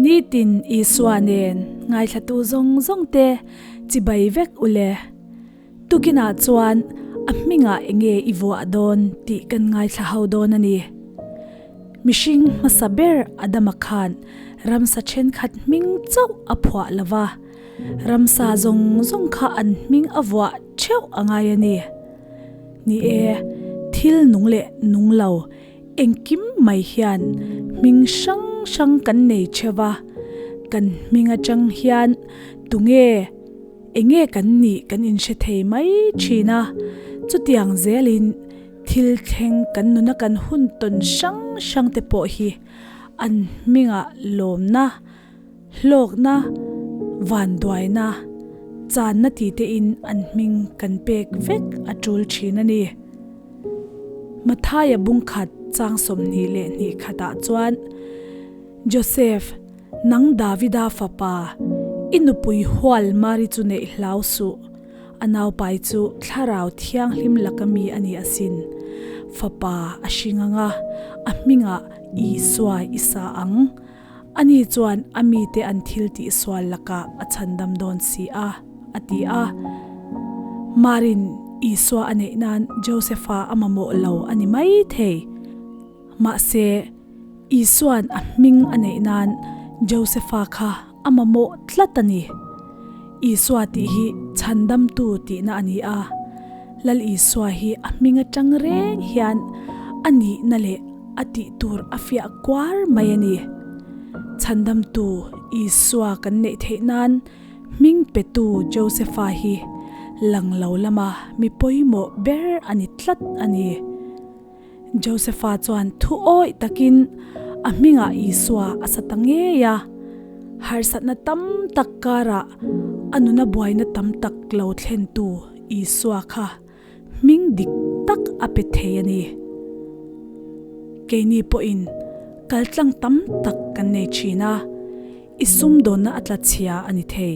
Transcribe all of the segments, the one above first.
Nitin Isua nen ngaithlatu zawng zawng te chibai vek ule. Tukinah chuan a hmingah enge i vuah dawn tih kan ngaithla ho dawn a ni. Mihring hmasa ber Adama khan ramsa thenkhat hming chauh a phuah lo va, ramsa zawng zawng kha an hming a vuah theuh a ngai a ni. Ni e, thil nung leh nung lo engkim mai hian hming hrang hrang kan nei theuh va, kan hming atang hian tunge, Enge kan nih kan inhre thei mai thin a, chutiang zelin thil thleng kan nuna kan hun tawn hrang hrang te pawh hi an hmingah lawmna, hlawkna, vanduaina, channa ti tein an hming kan pek vek a tul thin a ni. Mathaia bungkhat chang 22 khatah chuan Joseph, Nang Davida fapa, i nupui hual Mari chu neih hlau suh. A naupai chu Thlarau Thianghlim laka mi a ni asin. Fapa a hring ang a, a hmingah Isua i sa ang. Ani chuan a mite an thil tihsual lakah a chhandam dawn si a, a ti a. Marin Isua a neih nan Josefa a mamawh lo a ni mai thei. Mahse, Isua'n a hming a neih nan Josefa kha a mamawh tlat a ni. Isua tih hi chhandamtu tihna a ni a. Lal Isua hi a hming atang reng hian a nihna leh a tih tur a fiah kuar mai a ni. Chhandamtu Isua kan neih theih nan hming petu Josefa hi lang lo lama mi pawimawh ber a ni tlat a ni. Josefa chuan thu awih takin a hmingah Isua a sa ta ngei a. Harsatna tam tak karah a nuna buaina tam tak lo thlentu Isua kha hming dik tak a pe thei a ni. Keini pawhin kaltlang tam tak kan nei thin a, i sumdawnna a tla chhia a ni thei.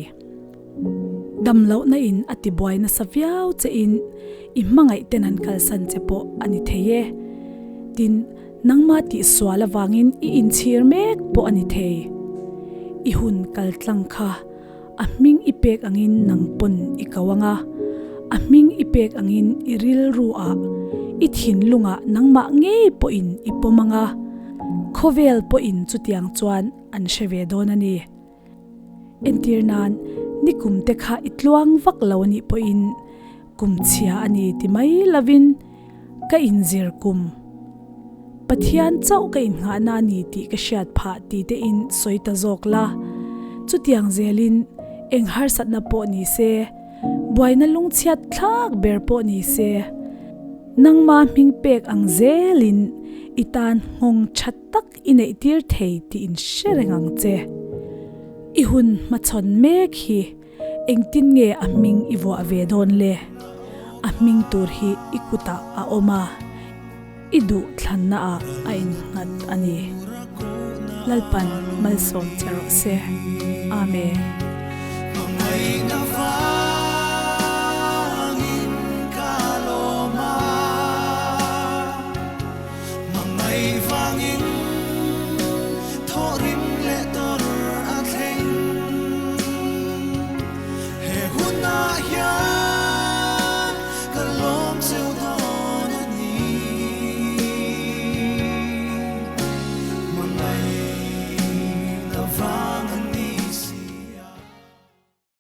Damlohna in a tibuai nasa viau che in i hmangaih ten an kalsan che pawh a ni thei e. Tin, nangmah tihsual avangin i inchhir mek pawh a ni thei. I hun kaltlang kha a hming i pek angin nang pawn i ko ang a, a hming i pek angin i rilru ah, i thinlungah nangmah ngei pawhin i pawm ang a, khawvel pawhin chutiang chuan an hre ve dawn a ni. Entir nan, nikum te kha i tluang vak lo a nih pawhin kum chhia a ni ti mai lovin ka inzir kum Pathian chauh ka innghahna a ni tih ka hriat phah ti te in sawi ta zawk la. Chutiang zelin eng harsatna pawh ni se, buaina lungchhiat thlak ber pawh ni se, nangma hming pek ang zelin i tan nghawng tha tak I neihtir thei tih in hre reng ang che. I hun hmachhawn mek hi engtin nge a hming i vuah ve dawn le? A hming tur hi i kutah a awm a, i duh thlanna ah a innghat a ni. Lalpan malsawm che rawh se. Amen.